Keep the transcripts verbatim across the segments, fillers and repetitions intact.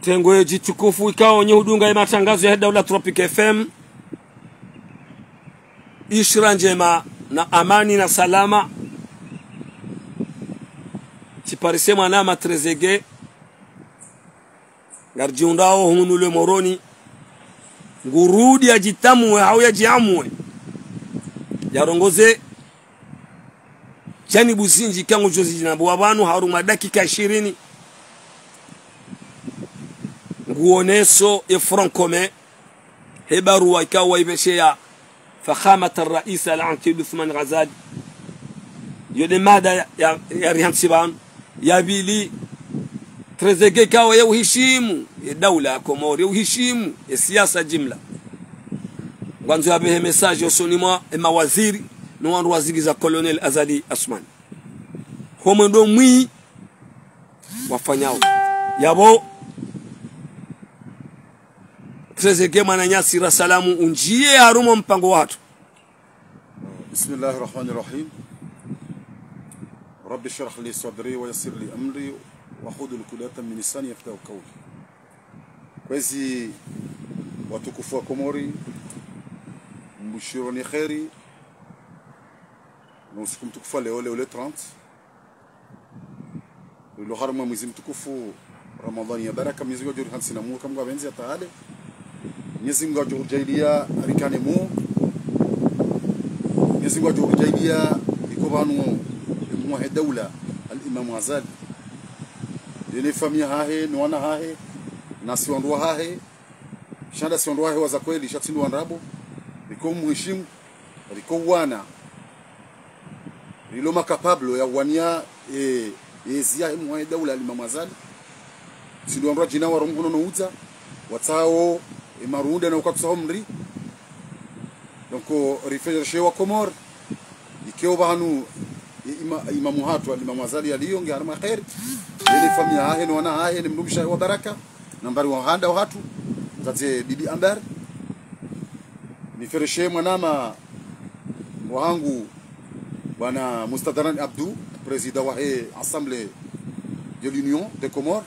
Tengwe djitukufu ikao nyi hudunga ye matangazo yahe daula Tropic F M. Ishira ndjema na amani na salama. Tsiparise mwanama Trezeguet. Ngaridjiundrao hunu le Moroni. Ngurudi yadjitamwe, hau yadjiamwe. Yarongoze. Djanibu zindji kangu djozi djinabu wa pvanu harumwa dakika ishirini. Nguoneso e Front Commun. He baruwa ikao waipvesheya Fakhamat al-Rais al-Aqid Uthman Ghazali. Yo nde mada ya, ya, yarihantsi pvanu. Ya pvili, Trezeguet ikao ye uhishimu ye daula ya Komori, ye uhishimu ye siasa jimla. Ngwandzo yapvehe message osoni mwa ye mawaziri, no wandru wazingiza Colonel Azali Assoumani. Ho mwendo mwi wafanyao. Yapvo, Trezeguet mwananyasi, ra salamu, undjiye harumwa mpango wahatru. بسم الله الرحمن الرحيم. رب اشرح لي صدري ويسر لي أمري واحلل عقدة من لساني يفقهوا قولي. Kwezi watukufu wa Komori, mbushironi kheri, no usiku mtukufu wa leo, leo le trente. Rilo harumwa mwezi mtukufu Ramadhani ya baraka, Mwenyezi Mungu adjo rihantsi na muo, ka Mungu apvendze yatsahe. Mwenyezi Mungu adjo ridjaaliya rikane muo. Mwenyezi Mungu adjo ridjaaliya iko pvanu mhuu wahe daula, al-Imam Azali. Yeye ne famiyi yahahe, no wana wahahe, na si wandru wahahe. Sha nda si wandru wahe wa za kweli, sha tsi ndo wandrabo. Riko muhishimu, riko wana. Rilo ma capable ya uwania, e, e, ezi yahe mhuu wahe daula al-Imam Azali. Tsi ndo wandru wadjina warongoa no udza, watsao, e, marunda na ukatsaho mri. Donc, rifurahishe wa Komori. Ikao pvanu, e, ima-, imamu hatru, al-Imam Azali yaliyo, nge harumwa kheri. Yeye ne famiyi yahahe, no wana wahahe, ne mdrumshe wahahe wa baraka. Nambari wa handa wahatru, mdzadze Bibi Amber. Nifurahishe mwanama wahangu, bwana Mustadharan Abdou, président wahe Assemblée de l'Union des Comores.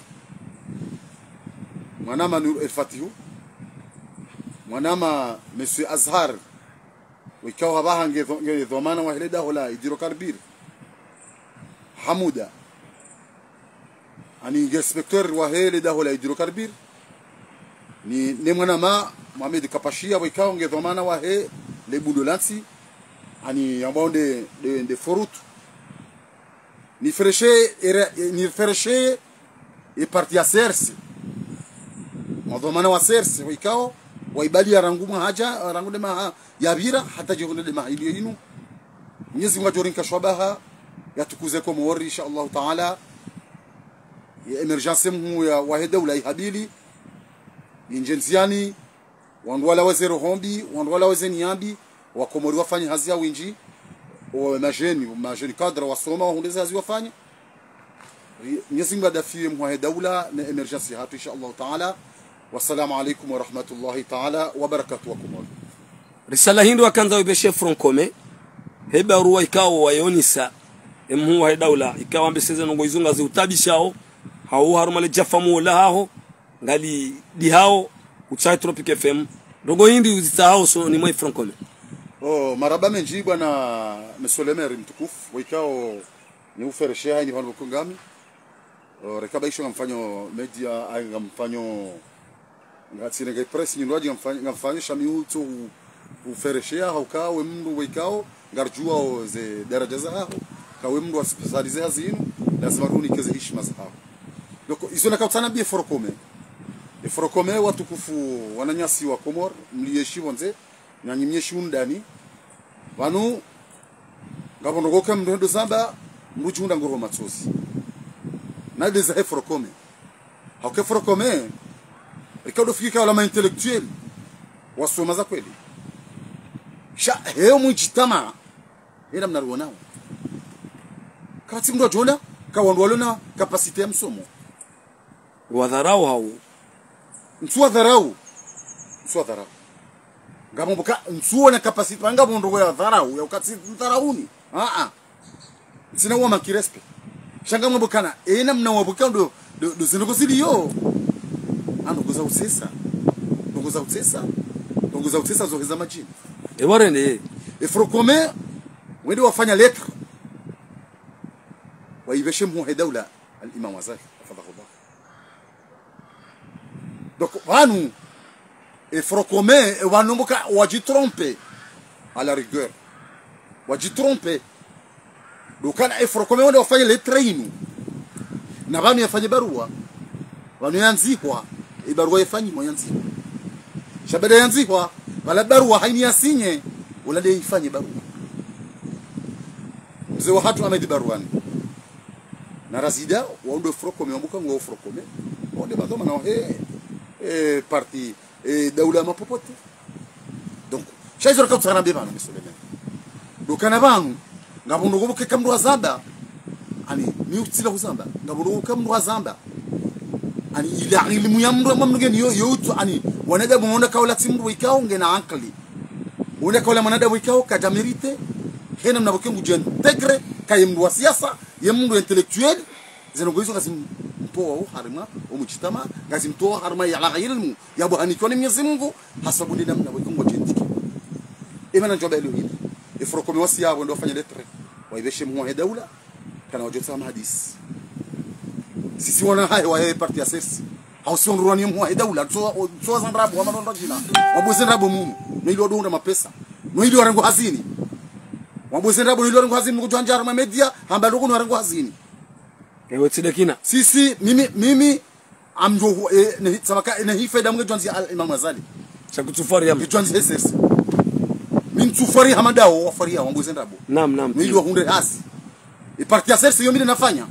Mwanama Nour El Fatihou. Mwanama Monsieur Azhar, wikao hapvaha nge dho-, nge dhwamana wahe le daho la hydrocarbures. Hamouda. Ani nge inspecteur wahe le daho la hydrocarbures. Ni, ne mwanama Mohamed Kapashia, wikao nge dhwamana wahe le bundo la ntsi. Ani yambwao nde, nde, nde Forut. Nifurahishe, era, nifurahishe e parti ya C R C. Madhwamana wa C R C, wikao, waibaliya rangu mwaha dja, rangu nde maha yapvira, hata djihundre nde maha yiliyo yinu. Mwenyezi Mungu adjo rinika shwabaha, yatukuze Komori, insha Allahu Taala. Ye émergence mhuu ya, wahe daula ihabili. Yindje ndziani, wandru wala weze roho mbi, wandru wala weze niya mbi, wa Komori wafanye hazi ya windji, o majeni, majeni cadre wasoma, wahundre ze hazi wafanye. Ri-, Mwenyezi Mungu adafiye mhuu wahe daula ne émergence yahatru, insha Allahu Taala. Wassalamu alaikum warahmatullahi taala wabarakatuh wa Komori. Risala hindri wakandza wipveshe Front Commun, he baruwa ikao wayonesa, e mhuu wahe daula, ikao wambeseze ndrongoo izo ngazi utabishao, hau harumwa le djafa muola haho, ngali dihao, utsahe Tropic F M. Ndrongoo hindri uzitsahao osoni mwa Front Commun. Oh, marahaba mendji bwana Monsieur le Maire mtukufu, wikao ni ufurahishe haini pvanu pvoko ngami. Oh, reka baisho ngamfanyo média, ai ngamfanyo, ngatsi nenge presse, nyindrwadji ngamfanyo, ngamfanyo sha mi utso u-, ufurahishe hauka we mndru wikao, ngaridjuwao ze daraja zahaho, ka we mndru wa spécialisé hazi inu, lazima riunike ze hishima zahaho. Donc, izo nakautsaha nambiye Front Commun. E Front Commun watukufu wananyasi wa Komori, mliyo ishi pvondze, nanyi mliyo ishi undani. Pvanu, ngapvo ndrongoo ka mndru hendo zamba, mndru djihundra nguro matsozi. Na nde zahe Front Commun. Hauka e Front Commun, rika udo fikiri ka wala ma intellectuel, wasoma za kweli. Sha, heyo mdjitamaa, hena mna ruonao. Kapvatsi mndru adjo ona, ka wandru walo na capacité ya msomo. Wadharau hao. Ntsu wadharau. Ntsu wadharau. Ngamwambo ka ntsu ona capacité, ngapvo ndrongoo ya dharau, ya ukatsi dharauni. Ah, ah. Ntsina uwa manque respect. Sha ngamwambo kana, ena mna wapvo ka ndo, ndo, ndo zindrongoo ziliyo. Ah, ndrongo za utsesa. Ndrongo za utsesa. Ndrongo za utsesa zo heza madjini. E warende. E Front Commun, wende wafanya lettre. Waipveshe mhuu wahe daula, al-Imam Azali, hafidhahullah. Donc, pvanu, e Front Commun, e pvanu mbuka, wadji trompé, à la rigueur. Wadji trompé. Ndo ukana e Front Commun wende wafanye lettre inu. Na pvanu yafanye barua. Pvanu yandzihwa, e barua yafanyihwa yandzihwa. Sha baada yandzihwa, pvala barua hayini yasinye, wala nde yifanye barua. Mze wahatru Ahmed Barwani. Na Razida, wao ndo Front Commun, wambuka ngo Front Commun. Wao nde madhwamana wahe, e, parti, e, daula ya mapopote. Donc, sha izo raka utsara mbe pvanu, monsieur le maire. Ndo ukana pvanu, ngapvo ndrongo pvoka mndru hazamba, ani, mi utsila huzamba, ngapvo ndrongo pvoka mndru hazamba. Ani, ila ilimu ya mndru, ya mndru ngeni yo, yo utsu, ani, wanadamu wona kaula tsi mndru ikao ngena ankili. Wona kaula mwanadamu ikao kadja mérité, hena mna pvoka ngudjo intégré, kaye mndru wa siasa, ye mndru intellectuel, zendrongo izo ngazimtoao harimwa omudjitamaa, ngazimtoao harimwa yala ilimu, ya buhanikiwa ni Mwenyezi Mungu, hasabu nde namna weka ngwadjendiki. Ema na ndjwamba elo hili. E Front Commun wasi yapvo ndo wafanya lettre. Waipveshe mhuu wahe daula, kana wadjo tsaha mahadisi. Sisi wana hahe wahe parti ya CRC. Hau si wandru wani mhuu wahe daula, tso, tso wazandrabo, wamanondo djina. Wabweze ndrabo munu. No ili wadunga mapesa. No ili warengwe hazini. Wabweze ndrabo, no ili warengwe hazini, mkudjo handjara ma média, hamba ndrongo no warengwe hazini. Ewe tsi nde kina. Sisi, mimi, mimi, amdjo, e, ne, samaka, e, ne hife damu ngedjwanzi al-Imam Azali. Sha kutsufwari yama. Ngedjwanzi he CRC. Mi ntsufwari hama ndawo, wafwari ya, wabweze ndrabo. Naam, naam. Mwili wahundre hazi. E parti ya CRC yo mi nde nafanya.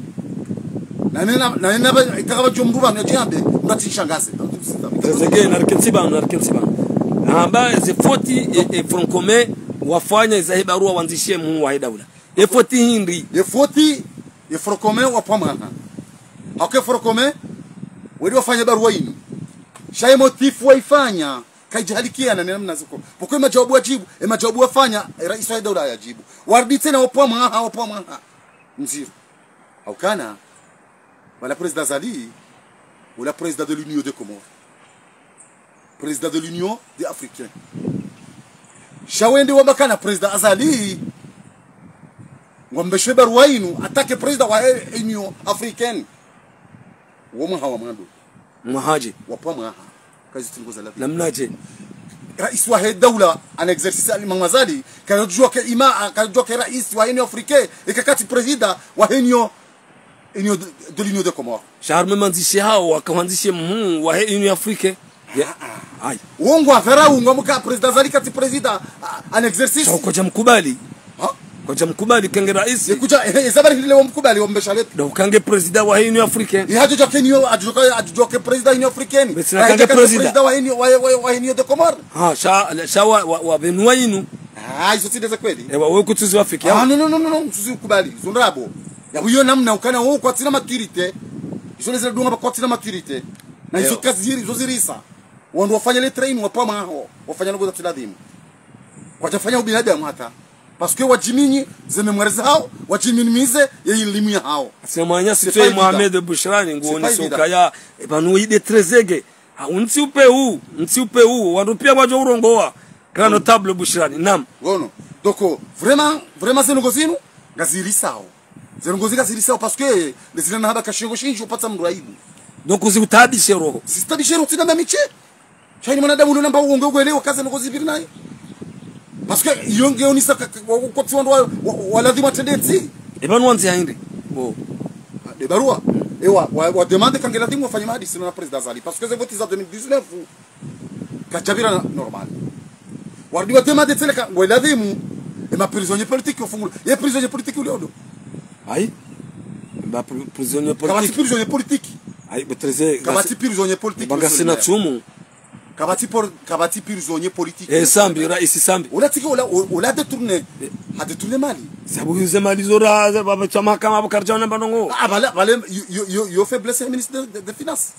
Na nena, na nena ba, ikaka ba djo mndru pvanu yadjiambe, mndru atsinishangaze. Zezege, narikentsi pvanu, narikentsi pvanu. Hamba, ze foti, e, e, Front Commun, wafanya, zahe barua wandzishe mhuu wahe daula. E foti hindri. E foti, e Front Commun wapvamwaha. Hauka e Front Commun, wende wafanya barua inu. Sha e motif waifanya, kaidjahalikiana ne namna ziko. Pvoko e majawabu wadjibu, e majawabu wafanya, e raisi wa daula yadjibu. Warudi tsena wapvamwaha, wapvamwaha. Ndziro. Haukana, wala président Azali, wala président de l'Union des Comores. Président de l'Union des Africains. Sha wende wamba kana président Azali, ngwambeshe barua inu, attaqué président wa Union Africaine. Wo mwaha wa mwando. Mwahaje. Wapvamwaha. Kazi tsingo za labi. Namnaje. Raisi wahe daula, ana exercice al-Imam Azali, kadjua ke ima, kadjua ke raisi wa Union Africaine, eka katsi président wa Union Union de, de l'Union des Comores. Sha harumwa e mandzishe hawo, waka wandzishe mhuu wahe Union Africaine. Ye. Ah, ah. Ayi. Wo ngwapvera wo ngwambuka président Azali katsi président, ah, en exercice. Sha kwadja mkubali. Ha? Kwadja mkubali kenge raisi. Ye kudja, eh, eh, zabari hile wamkubali, wambesha lettre. Ndo ukange président wahe Union Africaine. Ye hadjo djoke Union, hadjo djoke, hadjo djoke président Union Africaine. Besi na kange président. Président wahe Union, wahe, wahe, wahe Union des Comores. Ha, sha, sha wa, wa, wapvenua inu. Ah, izo tsi nde za kweli. Ewa, wewe kutsuzi wafiki, ah, ya? Non, non, non, non, non, kutsuzi kubali. Zo ndrabo. Ya, iyo namna ukana wo kwatsina maturité. Izo nde zile dunga ba kwatsina maturité. Na izo kaziri, izo zirisa. Wandru wafanya lettre inu wapvamwaha. Wafanya ndrongo zatsi ladhimu. Kwadjafanya ubinadamu hata. Parce que wadjiminyi, ze mémoire zahawo, wadjiminimize, ye ilimu yahawo. Sema mwanya. C'est pas évident. Mohamed Bouchrane, nguoni soka ya, e pvanu ide trezege. Ha, untsi upe u, untsi upe u, wandru pia wadjo urongowa. Grand notable Bouchrane, naam. Ngono. Donc, vraiment, vraiment, zendrongo zinu, ngazirisao. Zendrongo zinu ngazirisao, parce que, lezina na haba kashingo shinji, upatsa mndru aibu. Donc, uzi utabishe roho. Zisitabishe roho, tsina mamiche. Sha ini mwanadamu ulo namba uonge ukwele, wakaze ndrongo zipviri naye. Parce que, iyo nge onisa ka, ka, wa, wa, kwatsi wandru wa, wa, wa ladhimu atrende ntsi. E pvanu wandzi haindi. Bo. Ah, nde barua. Ewa, wa, wa demande kange ladhimu wafanye mahadisi na président Azali. Parce que ze vote za deux mille dix-neuf, kadjapvira na, normal. Warudi wa demande tsena ka, ngwe ladhimu, e ma prisonnier politique wafungulwe. Ye prisonnier politique ule odo. Ayi. Ba pri-, prisonnier politique. Kapvatsi prisonnier politique. Ayi, betreze. Kapvatsi prisonnier politique. Banga sina tsumu. Kapvatsi por-, kapvatsi prisonnier politique. Eh, Sambi, raisi Sambi. Ola tsike, ola, o-, ola détourné. Eh. Ha détourné mali. Sabu yuze mali zora, za, ba, ba, tsa mahakama, abo karidja ona mba ndrongo. Ah, bale, bale, yo, yo, yo, yo faiblesse ya ministre de, de, de finance.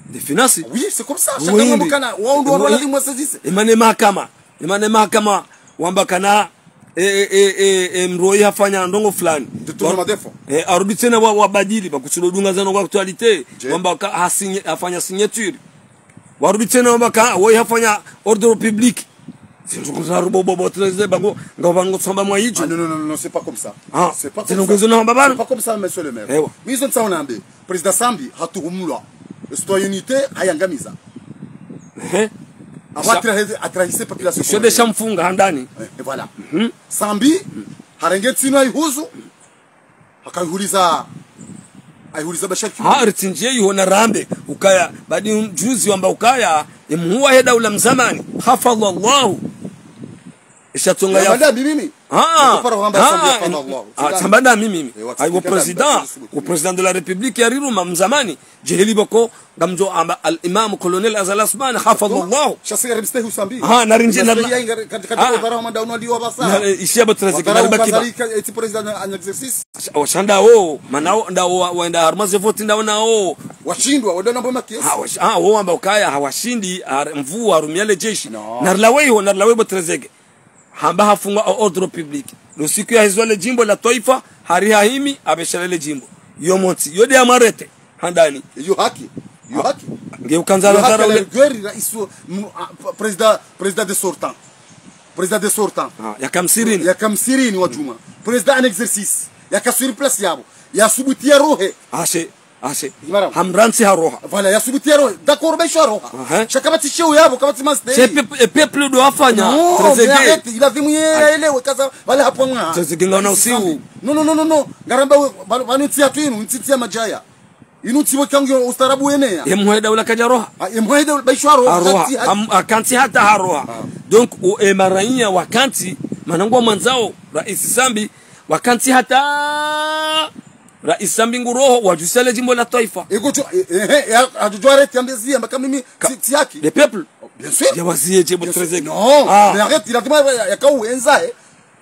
De finance? Oui, c'est comme ça. Oui, shaka oui. Mukana, wa undru wa, oui. Wala limwa saisisse. Imane mahakama. Imane mahakama. Wamba kana, e, e, e, e, e, mndru oyi hafanya ndrongo fulani. Détournement de fonds. E, arudi tsena wa, wabadili, ba kutsulo dunga zano kwa actualité. Je. Wamba ka, hasinye, hafanya signature. Warudi tsena wamba ka, woyi hafanya ordre public. Zindru kuzaru bo, bo, bo, treze bango, nga bango tsamba mwa idjo. Ah, non, non, non, non, c'est pas comme ça. Ah, c'est pas comme ça. Zindru kuzo na wamba bana. C'est pas comme ça, monsieur le maire. Ewa. Mi izo ntsaho nambe. Président Sambi hatuhumulwa. Citoyenneté hayangamiza. Ehe. Aba atrahi-, atrahise population. Sho de shamfunga handani. Eh, et voilà. Mhm. Sambi, harenge ntsino ayihuzu. Hakayihuliza, ayihuliza bashaki. Ha, ritsindjiye iho na rambe, ukaya, badi juzi wamba ukaya, emhuu wahe daula mzamani, hafadhallahu. Isha tsonga ya. Tsamba nda mimi. Ha, ha, tsamba nda mimi. Ayi, wo président, wo président de la République ya riruma mzamani, djeheli boko, ngamdjo amba al-Imam Colonel Azali Assoumani, hafadhallahu. Sha si ngari mstehi Sambi. Ha, nari ndji, nari. Ishiya bo treze, nari baki ba. Eti président en exercice. Washa, washa ndawo, mana wo, ndawo wa, wenda harumwa ze voti ndawo nawo. Washindwa, wenda na bo makesi. Ha, washa, ha, wo wamba ukaya, hawashindi, har-, mvuu, harumia le jeshi. Non. Narilawe iho, narilawe bo treze ge. Hamba hafungwa o ordre public. Lo siku yahizwa le jimbo la twaifa, hari hahimi, habesha le jimbo. Yo montsi, yo de ya marete, handani. Yo haki, yo haki. Nge ukandza yo haki, la rigueur, rais wa, m-, a, p-, président, président de sortant. Président de sortant. Ah, yaka msirini. Yaka msirini wa djumwa. Président en exercice. Yaka sur place yabo. Yasubuti yarohe. Ashe. Ashe. Hamrantsi haroha. Voilà, yasubuti yaroha. D'accord, baisho haroha. Aha. Sha kapvatsi sheo yabo, kapvatsi master. She peuple, e peuple ndo wafanya. Non, mais arrête, ilazimu ye yaelewe kaza, wale hapvo mwa. Treze ge ngana usiu. Non, non, non, non, non. Ngaramba we, pvanu, pvanu ntsi yatru inu, ntsi, ntsi ya madjaya. Inu ntsi wo kangu yo ustaarabu weneya. Emhuu wahe daula kadjaroha. Ah, emhuu wahe daula, baisho haroha. Haroha. Hakantsi hata haroha. Ah. Donc, o, e maraiya wakantsi, mana ngwamwandzao, Rais Sambi, wakantsi hata Rais Sambi nguroho, wadjusha le jimbo la twaifa. Ego cho, eh, eh, eh, ya, adjudjwa arrêté yambe ziya, mba ka mimi, tsi, tsi haki. Le peuple. Oh, bien sûr. Ya waziye je bo treze ge. Non, mais arrête, il a dit, ya, ya kawu enza, eh.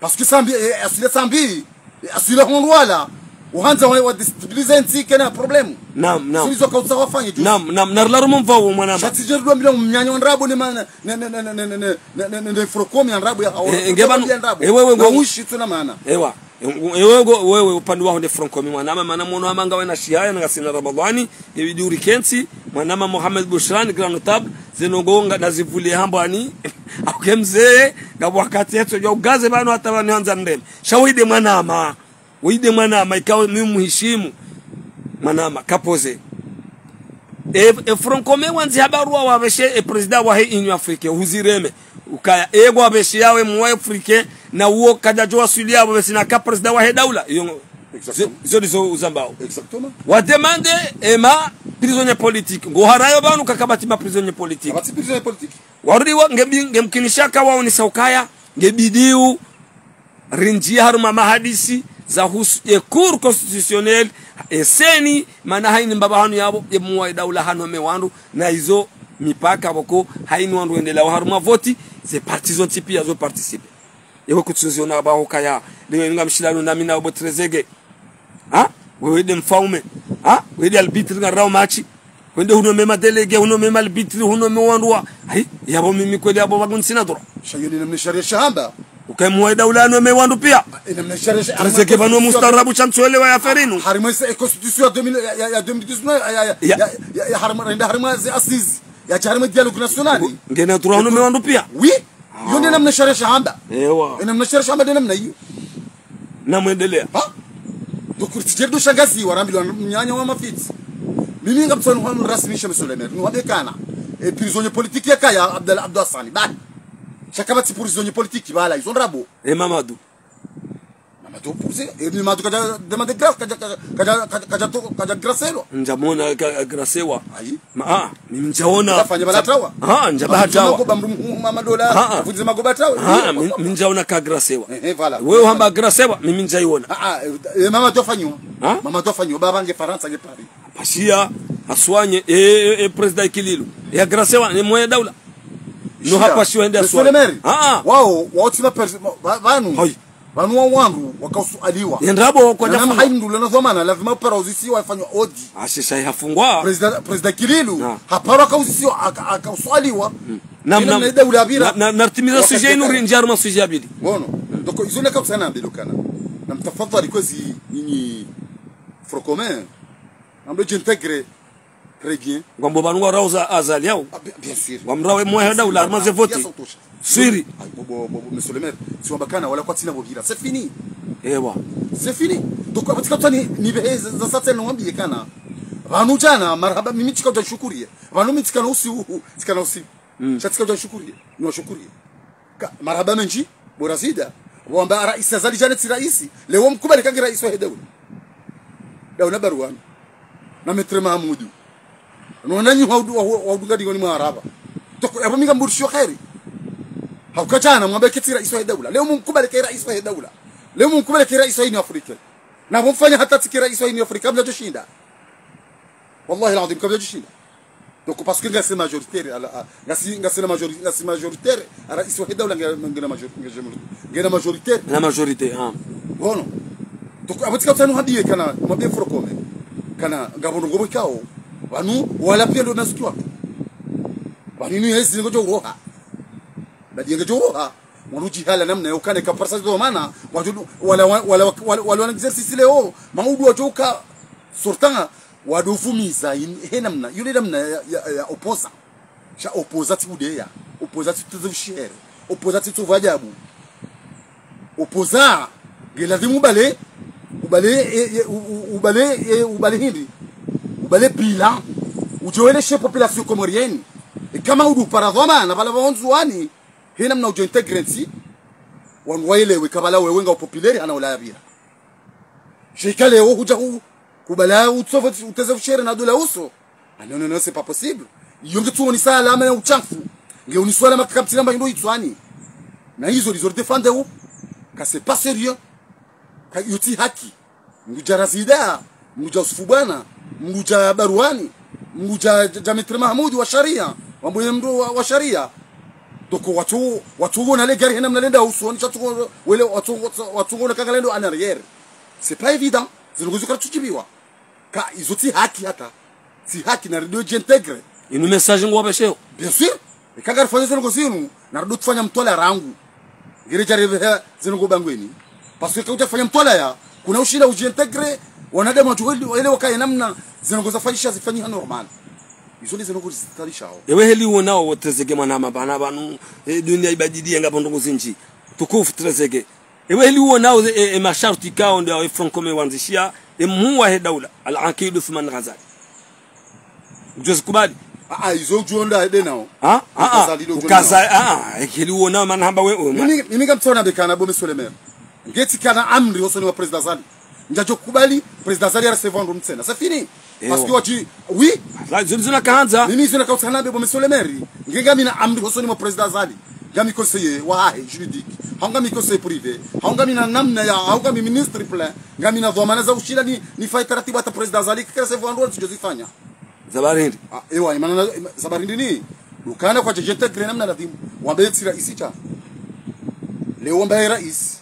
Parce que Sambi, eh, asile Sambi, eh, asile hondwala. Uhandza wa, wa déstabiliser ntsi kena problème. Naam, naam. Silizo kautsa wafanye juzi. Naam, naam, narilarumo mva wo mwanama. Sha tsi je ndo mbila mnyanya wa ndrabo ne ma, ne, ne, ne Frocom ya ndrabo ya hawo. Eh, nge pvanu, eh, wewe, wewe. Na ushi tsuna mana. Ewa. Ewe ngo, wewe upande waho nde Frocom mwanama, mana mwono hama ngawe na shihaya, na ngasina Ramadhani, ibidi urikentsi, mwanama Mohamed Bouchra, grand notable, zeno ngo nga, nazivuli hambwani, auke mze, ngapvo wakati yetso, ya ugaze pvanu hata pvanu handza ndreme. Sha wewe nde mwanama, wewe nde mwanama, ikao mi muhishimu, mwanama, kapoze. E, e Frocom wandzi ha barua wapveshe e président wahe Union Africaine, huzireme. Ukaya, e ngwapveshe yawe mwa Africaine, na uwo kadjadjo waswili yapvo pvesi na ka président wahe daula. Iyo ngo, exactement. Zo, zo ndizo uzambao. Exactement. Wa demander e ma prisonniers politiques. Ngo harayo pvanu ka kapvatsi ma prisonniers politiques. Kapvatsi prisonniers politiques. Warudi wa, nge bi-, nge mkinisha ka waonesa ukaya, nge bidiu, rindjiye harumwa mahadisi zahusu ye Cour constitutionnelle, e CENI, mana haini mbapvi hanu yapvo, ye mhuu wahe daula hanommé wandru, na izo mipaka pvoko, haini wandru wendelao harumwa voti, ze parti zontsi piya zo participer. Ewe kutsuziona pvaho kaya, lewe ngamshilano nami na bo treze ge. Ha? Wewe nde mfaume. Ha? Wewe nde arbitre ngarao match. Wende hunommé ma délégués, hunommé ma arbitres, hunommé wandru wa. Ayi, yapvo mimi kweli yapvo pvangu ntsina droit. Sha yo nde namna sharia shahamba. Ukaye mhuu wahe daula anommé wandru piya. E namna sharia sha-, treze ge pvanu mustaarabu sha ntsuelewa ye affaire inu. Harimwa e constitution ya deux mille, ya, ya, ya deux mille dix-neuf, ya, ya, ya, ya, ya, harimwa, rende harimwa ze assises. Ya harimwa dialogue national. Ngena droit hunommé wandru piya. Oui. Yo nde namna sharia shahamba. Ewa. E namna sharia shahamba nde namna iyo. Namwendelea. Ha? Donc, ritsi je ndo shangazi, warambilwa mnyanya wa mafitsi. Mimi ngamtsaho nuhwa rasmi sha monsieur le maire, nuhwa bekana. E prisonnier politique yakaya, Abdallah Abdou Hassani, bani. Sha kapvatsi prisonnier politique, pvala, izo ndrabo. E Mamadou. Mamadou, pour ça, e Mamadou kadja demander grâce, kadja, kadja, kadja gracelwa. Ndjamona ka gracewa. Ayi. Ma, ah, mimi ndjaona. Kafanya bala trawa. Ah, ndjaba trawa. Magoba mdru mhuu mama dola. Ah, ah. Afunze magoba trawa. Ah, mi, mi ndjaona ka gracewa. Eh, eh, voilà. Wewe hamba gracewa, mimi ndjaiona. Ah, ah, eh, eh, Mamadou afanyiwa. Ah? Mamadou afanyiwa. Baba nge Farantsa, nge Paris. Pashiya, aswanye, eh, eh, eh, président Ikililou. Ya gracewa, ni mwenye daula. No hapashiwa ende aswanye. Monsieur le maire. Ah, ah. Wao, wao tsi ma pers-, ma, ba, pvanu. Hayi. Pvanu wa wandru wakausualiwa. Ye ndrabo kwadja fungwa. Haini ndo lana dhwamana, lazima upara uzisiwa ifanywa audit. Ashe sha hafungwa. Président, président Ikililou, hapara akauzisiwa, aka-, akausualiwa. Mm. Nam, nam, na daula pvira. Na, na, naritimiza sujet inu rindji harumwa sujet ya pvili. Ngono. Donc, izo neka kutsana mbilo kana. Namtafadhali kwezi nyinyi Frocom. Namdo djintégrer. Très bien. Ngwambo pvanu ngwarauza Azali yao. Ah, bien, bien sûr. Wamrau ye mwahe daula, harumwa ze vote. Bien sûr, utosha. Swiri. Ah, bo, bo, bo, bo, monsieur le maire. Si wamba kana, wala kwatsina bo pvira. C'est fini. Ewa. C'est fini. Donc, apvo tsika tsani, ni behe za, za satse no wambiye kana. Pvanu djana, marahaba, mimi tsika udja shukuriye. Pvanu mi tsika no usi, u, u, tsika no usi. Sha tsika udja shukuriye. No shukuriye. Ka, marahaba mendji, bo Razida. Wamba rais Azali djana tsi rais. Leo mkubali kange rais wahe daula. Daula Barwani. Na Maître Mahamudu. Nona nyi waudu, wa, wa, waudunga dingoni mwa araba. Toko, apvo mi ngamburishiyo kheri. Hauka djana, mwambe ketsi rais wahe daula. Leo mkubali ke rais wahe daula. Leo mkubali ke rais wa Union Africaine. Na pvo mfanya hata tsi ke rais wa Union Africaine, kamdjadjo shinda. Wallahi al-azim, kamdjadjo shinda. Donc, parce que ngasi majoritaire, ala, a, ngasi, ngasi na majori-, ngasi majoritaire, a rais wahe daula nge, nge na major-, nge, nge na majoritaire. Na majorité, ah. Ngono. Donc, apvo tsika tsanu hadiye kana, mwambe frokome. Kana, ngapvo ndrongoo ikao. Pvanu, wala piya ndo nasukiwa. Pvanu inu yezi ngodjo uroha. Badi ngodjo uroha. Wanu djihala namna yo kane kaparsa zo mana. Wadjo, wala, wala, wala, wala, wala exercice leo. Maudu wadjo ka sortanga. Wadjo fumiza, in, he namna. Yule namna ya, ya, ya opposant. Sha opposant tsi budeya. Opposant tsi teze ushere. Opposant tsi tsovu ajabu. Opposant, nge lazimu ubale, ubale, e, e, u, u, ubale, e, ubale hindri. Ubale bilan. Udjo weleshe population comorienne. E kama udu para dhwamana, pvala pvahondzuwani. He namna udjo intégrer ntsi. Wanu wayelewe, ka pvala wewe nga upopulaire, hana ulaya pvira. Sheka leo hudja hu, kubala utsovu, uteze ushere na dola uso. Ah, non, non, non, c'est pas possible. Iyo nge tsuonisa alama ya utshafu. Nge oniswa alama kakamtsina mba hindo itswani. Na izo, izo défendre u. Ka c'est pas sérieux. Ka iyo tsi haki. Mdru dja Razida, mdru dja Usufu Bwana, mdru dja Barwani, mdru dja, dja, dja Maître Mahamudu wa sharia, wambo ye mdru wa, wa sharia. Donc, watsu, watsu wona le gari hena mna lenda usoni, sha tsu, wele, watsu, watsu, watsu wona kanga lendo en arrière. C'est pas évident. Zinu ngizo kara tsuchibiwa. Ka izo tsi haki hata. Tsi haki na rido dji intégrer. Inu message ngwapvesheo. Bien sûr. Eka ngarifanya zinu ngo zinu, na rido tsufanya mtwalaa rangu. Ngere djaribu he zinu ngo bangweni. Parce que eka utsufanya mtwalaa ya, kuna ushinda udji intégrer, wanadamu watsu wele, wele wakaye namna, zinu ngo zafanyisha zifanyiha normal. Izo nde zinu ngo zitarishawo. Ewe heli wonao wo Trezeguet mwana mabana pvanu, e, dunia ibadiliye ngapvo ndrongoo zindji. Tukufu Trezeguet. Ewe heli wonao e, e, masharti kao ndo e Front Commun wandzishia, e mhuu wahe daula, Al-Aqid Uthman Ghazali. Udjo zikubali? Ah, ah, izo udjo nda ede nao. Ah, ah, ah. Ghazali ndo udjo nda. Ukaza, ah, ah, e heli wonao mana hamba we, we. Mimi, mimi ngamtsona bekana bo monsieur le maire. Ngetsi kana amri hosoni wa président Azali. Ndjadjo kubali, président Azali ya recevoir ndo mtsena. C'est fini. Parce que watsi, oui. Là, je, je la kanza. Mimi zina kautsa hanabe bo monsieur le maire. Nge ngamina amri hosoni mwa président Azali. Ngami conseiller wahahe juridique. Hau ngami conseiller privé. Hau ngamina namna ya, hau ngami ministre plein. Ngamina dhwamana za ushinda ni, nifanye taratibu hata président Azali. Kikere se vwandru ntsidjo zifanya. Za barindi. Ah, ewa, imana na, ima, za barindi ni. Ukana kwadja dji intégrer namna ladhimu. Wambe tsi raisi dja. Leo wambe raisi.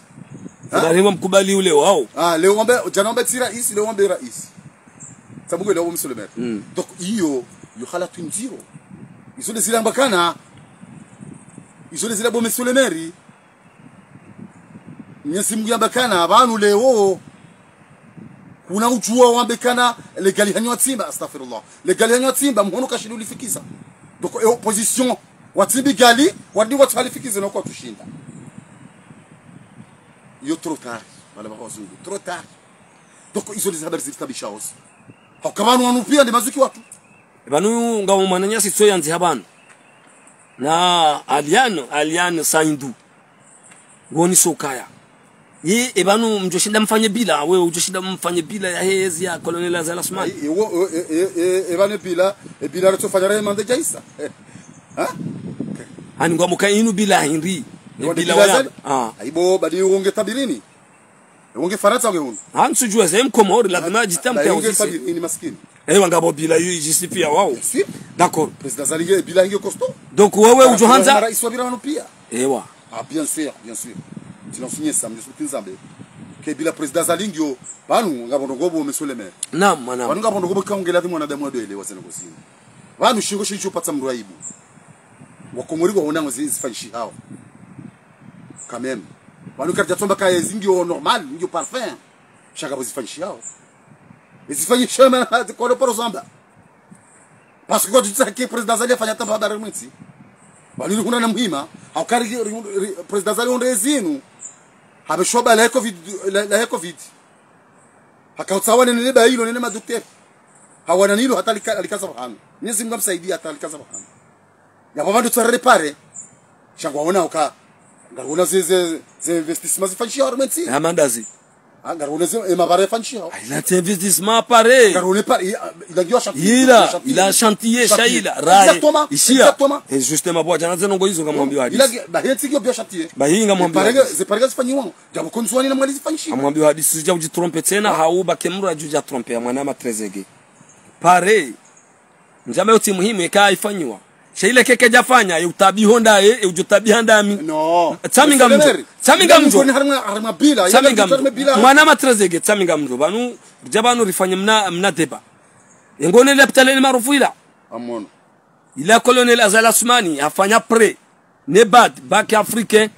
Za barindi wamkubali ule wao. Ah, leo wambe, djana wambe tsi raisi, leo wambe raisi. Sabu ngwelewa bo monsieur le maire. Mm. Donc, iyo, iyo khala twindziro. Izo nde zila mbakana. Izo nde zila bo monsieur le maire. Mwenyezi Mungu yamba kana, pvanu leo. Kuna udjuwa wambe kana, le gali hanyu watsimba, astaghfirullah. Le gali hanyu watsimba, mhono kashindi ulifikisa. Donc, e opposition, watsimbi gali, wadi watsu halifikize na kwatsushinda. Iyo trop tard, wala wazungu, trop tard. Donc, izo nde ze habari zilitabisha wontsi. Hauka pvanu wanu piya nde mazuki watru. Pvanu ngapvo mwananyasi tso yandziha pvanu. Na Aliane, Aliane Saindou. Ngoni sokaya. Ye, e pvanu mdjoshinda mfanye bilan, we udjoshinda mfanye bilan yahe ezi ya Colonel Azali Assoumani. Ayi, e wo, e, e, e, e, e pvanu bilan, e bilan ritsofanya rahe mande djaisa. Ha? Hani ngwambo ka inu bilan hindri. E bilan waya. Ah. Ayi bo, badi wonge tabirini. Wonge Farantsa wonge hunu. Hantsudjuwa ze mkomori, lazima djitamke ya uzise. Wonge tabirini maskini. Ewa ngapvo bilan yu idjisifia wao. Bien sûr. D'accord. Président Azali nge bilan nge costaud. Donc wewe udjohandza. Raisi wa bilan wanu piya. Ewa. Ah, bien sûr, bien sûr. Tsina usinyesa, mdjo suti nzambe. Ke bilan président Azali ngiyo, pvanu ngapvo ndrongoo bo monsieur le maire. Naam, mwana. Pvanu ngapvo ndrongoo bo kaungela ti mwanadamu wa dwele wa zinu ngo zinu. Pvanu shingo shidjo patsa mdru aibu. Wakomori waona ngo zi-, zifanyishihao. Quand même. Pvanu karidja tsamba ka ezi ngiyo normal, ngiyo parfait. Sha ngapvo zifanyishihao. Zifanyishihao mana, kwa lo paro zamba. Parce que kwadjutsaha ke président Azali afanya tamba habari mwentsi. Bali rihundra na muhima, hauka ri, ri, ri, président Azali hundre zinu. Habe shwaba la covid, la, la covid. Hakautsaha wanene ne ba ilo nene madokotera. Hawana nilo hata lika, lika za bahanu. Mwenyezi Mungu amsaidie hata lika za bahanu. Yapvo pvandru tsarere pare. Sha ngwaona uka. Ngariona ze, ze, ze investissement zifanyishiha harumwa entsi. Ya mandazi. Ah, ngariona ze, e mapare yafanyishiha. Ah, ila tsi investissement pare. Ngariona pare, ila, ila ngiyo chantier, ila, ngiyo chantier. Ila chantier, sha ila, rai, exactement, ishiya. Exactement. Et justement, bo djana ze ndrongoo izo ngamwambiyo hadisi. Ila ngi, ba hentsi ngiyo biyo chantier. Ba hi ngamwambiyo hadisi. Ze pare, ze pare zifanyiwa. Djabu konzwani na mwali zifanyishiha. Ngamwambiyo hadisi, djabu djitrompe tsena, hau ba ke mdru djudja trompe, ya mwanama Trezeguet. Pare. Ndjama yo tsi muhimu, eka ifanyiwa. Sha ila keke djafanya, ye utabiho ndaye, ye udjo tabiha ndami. Non. Tsami ngamdjo. Tsami ngamdjo. Ngoni harimwa, harimwa bila, tsami ngamdjo. Mwanama Trezeguet, tsami ngamdjo. Pvanu, ridja pvanu rifanye mna, mna débat. Ye ngone lapitali ni maarufu ila. Amono. Ila Colonel Azali Assoumani, hafanya prêt. Ne BAD, Banque Africaine,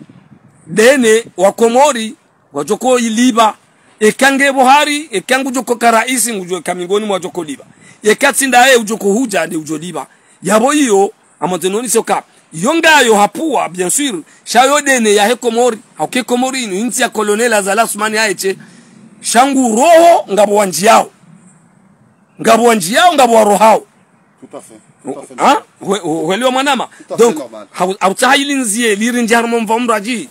dene wa Komori, wadjoko ilipva, eka nge pvo hari, eka ngudjoko ka raisi, ngudjo eka mingoni mwa wadjoko lipva. Eka tsi ndaye udjoko hudja, nde udjo lipva. Yapvo iyo, amwandze noni soka. Iyo ngayo hapvuwa, bien sûr, sha yo dene yahe Komori, hauka Komori inu, intsi ya Colonel Azali Assoumani yahe she. Sha ngu roho, ngapvo wandjiyao. Ngapvo wandjiyao, ngapvo warohao. Tout à fait. Tout à fait. Hein? Hwe-, hwe-, hwelewa mwanama. Tout à fait normal. Donc, hau-, hautsaha ili ndziye, lirindji harumwa mva umradji.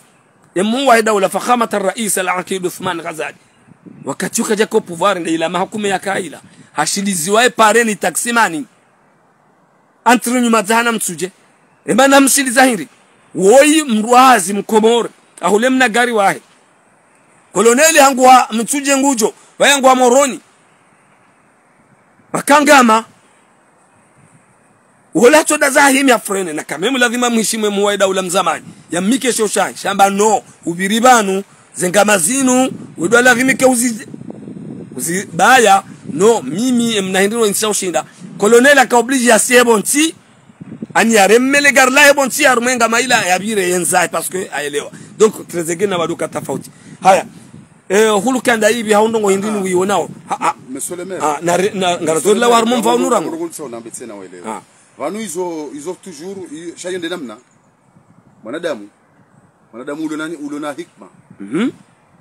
Ye mhuu wahe daula, Fakhamat al-Rais al-Aqid Uthman Ghazali. Wakati uka djaka o pouvoir nde ila maha kume yaka ila. Hashiliziwa ye pare ni taximani. Entre nyuma dza hana mtsudje. Ema namshiliza hindri. Woyi mdru wa hazi mkomori. Ahule mna gari wahe. Koloneli hangu wa mtsudje ngudjo. Waye hangu wa Moroni. Makangama. Wola tsoda za himi ya frene, na quand même lazima mhishimwe mhuu wahe daula mzamani. Ya mike sho shahi, shamba no, upviri pvanu, ze ngama zinu, wedwa lazima ke uzi, uzi baya, no, mimi, em, na hindri no intsi sha ushinda. Colonel aka obligé ya siye pvo ntsi, ani ya reme le gari lahe pvo ntsi, ya harumwa e ngama ila, ya pvire yendza, parce que, aelewa. Donc, Trezeguet na waduka tafauti. Haya. Eh, hulu kanda ipvi hau ndrongoo hindri ni wiyonao. Ha, ha. Monsieur le maire. Ah, na re-, na, ngarazorila wa harumwa mva unu rangu. Ngulitsa unambe tsena welewe. Ah. Pvanu izo, izo toujours, i-, sha yo nde namna. Mwanadamu. Mwanadamu ulo na, ulo na hikma. Mhm.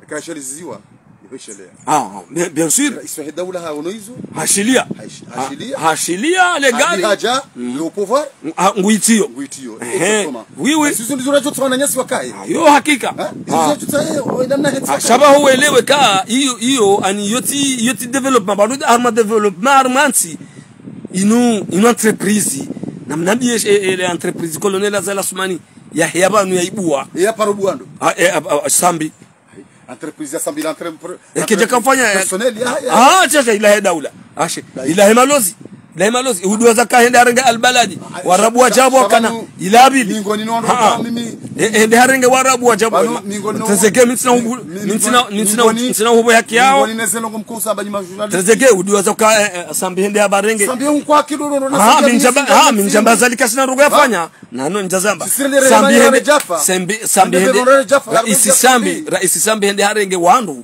Eka shaliziwa, iho shelea. Ah, ah, bien, bien sûr. Raisi wahe daula haono izo. Hashiliya. Hash-, hashiliya. Ha-, hashiliya, le gari. Hadi hadja, le pouvoir. Ah, nguitiyo. Nguitiyo. Ehe. Exactement. Oui, oui. Sisi ndizo rajo tsona nyasi wakaye. Ah, yo hakika. Ha? Izo rajo tsaye, o, ina mna hetsa. Ah, shamba huwelewe ka, iyo, iyo, ani yo tsi, yo tsi développement, pvanu harumwa développement, harumwa ntsi. Inu, inu entreprise. Na mnambiye, e, e, le entreprise Colonel Azali Assoumani. Ya, ya pvanu ya ibuwa. Ya paro buwa ndo. Ah, e, a, a, Sambi. Entreprise ya Sambi, l'entrepre-, eke djaka ufanya ya personnel, ya, ya. Ah, sha, sha, ilahe daula. Ashe. Ilahe malozi. Ilahe malozi. Uduwa zaka hende harenge Albaladi. Ah, warabu wa sha-, djabu sha-, wakana. Shabanu, ila pvili. Mingoni no ndo mimi. Eh, hende harenge warabu wa djabu. Pvanu, mingoni no Trezeguet mi ntsina mi-, hubu, mi-, mi-, ntsina, mi ntsina, mingoni, mi ntsina hubu haki yao. Mingoni ne zeno ngomkosa banyi majournaliste. Trezeguet, uduwa zaka, eh, eh, Sambi hende ya barenge. Sambi unkwa kilolo na. Ah, Sambi mi ndjamba, ah, mi ndjamba Azali kasina ndrongoo yafanya. Nano ndjazamba. Sambi hende, Sambi, Sambi hende, raisi Sambi, raisi Sambi hende harenge wandru.